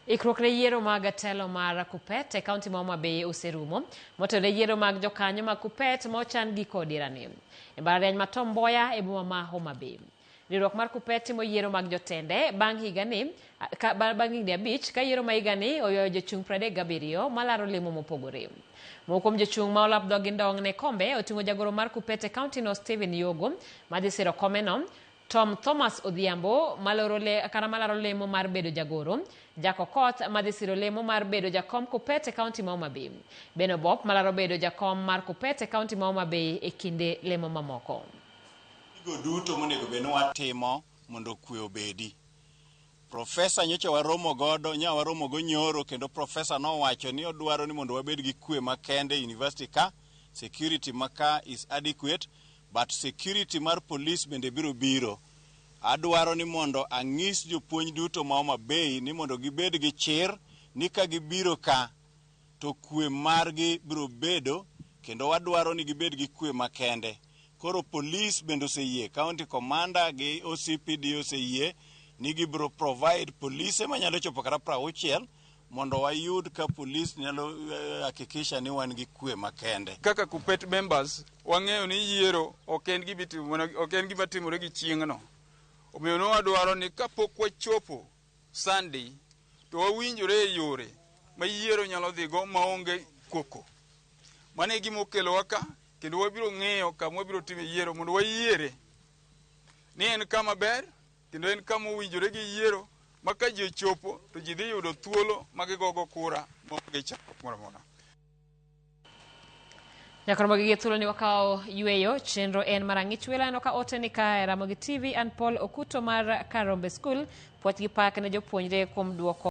Ikruok ne yiero mag telo mar Kuppet e kaunti ma Homa Bay oserumo. Motelo ne yiero mag jokanyo mag Kuppet ma ochan giko dirani. E mbalariany ma Tom Mboya e boma ma Homa Bay. Riwruok mar Kuppet timo yiero mag jotende bang' higani ka, bang' higni abich ka yiero ma higani oywayo jochung' 37 malaro lemo mopogore. Moko kuom jochung' ma olap dhogi ndong' ne kombe oting'o jagoro mar Kuppet e kaunti no Stephen Yogo madhi siro komeno Tom Thomas Odhiambo maloro le, kata malaro lemo mar bedo jagoro, Jack Okoth madhi siro lemo mar bedo jakom Kuppet e kaunti ma Homa Bay, Ben Obop malaro bedo jakom mar Kuppet e kaunti ma Homa Bay e kinde lemo mamoko. Gigo duto monego bed ni watimo mondo kwe obedi. Profesa nyocha waromo godo, nya waromo go nyoro kendo profesa nowacho ni odwaro ni mondo wabed gi kwe makende e university ka, security ma ka is adequate but security mar police bende biro biro. Adwaro ni mondo ang'is jopuonj duto ma Homa Bay ni mondo gibed gi chir ni ka gibiro ka to kwe margi biro bedo kendo wadwaro ni gibed gi kwe makende. Koro police bende oseyie, county commander gi OCPD oseyie ni gibiro provide polise manyalo chopo kata 60 mondo wayud ka police nyalo hakikisha ni wan gi kwe makende. Kaka Kuppet members wang'eyo ni yiero ok en gima itimo ok en gima timore gi chieng'no. Omiyo ne wadwaro ni kapok wachopo Sunday to wawinjore e yore ma yiero nyalo dhigo maonge koko. Mano e gima okelowa ka kendo wabiro ng'iyo kama wabiro time yiero mondo wayiere ni en kama ber kendo en kama owinjore gi yiero ma ka ji ochopo to ji dhi yudo thuolo ma gigogo kura maonge chandruok moro amora. Nyaka romo gi thuolo ni wakawo yueyo chenro en mar ang'ich welo aneno ka ote ni ka e Ramogi TV an Paul Okuto mar Karombe School puoch gi pak ne jopuonjre kuom duoko.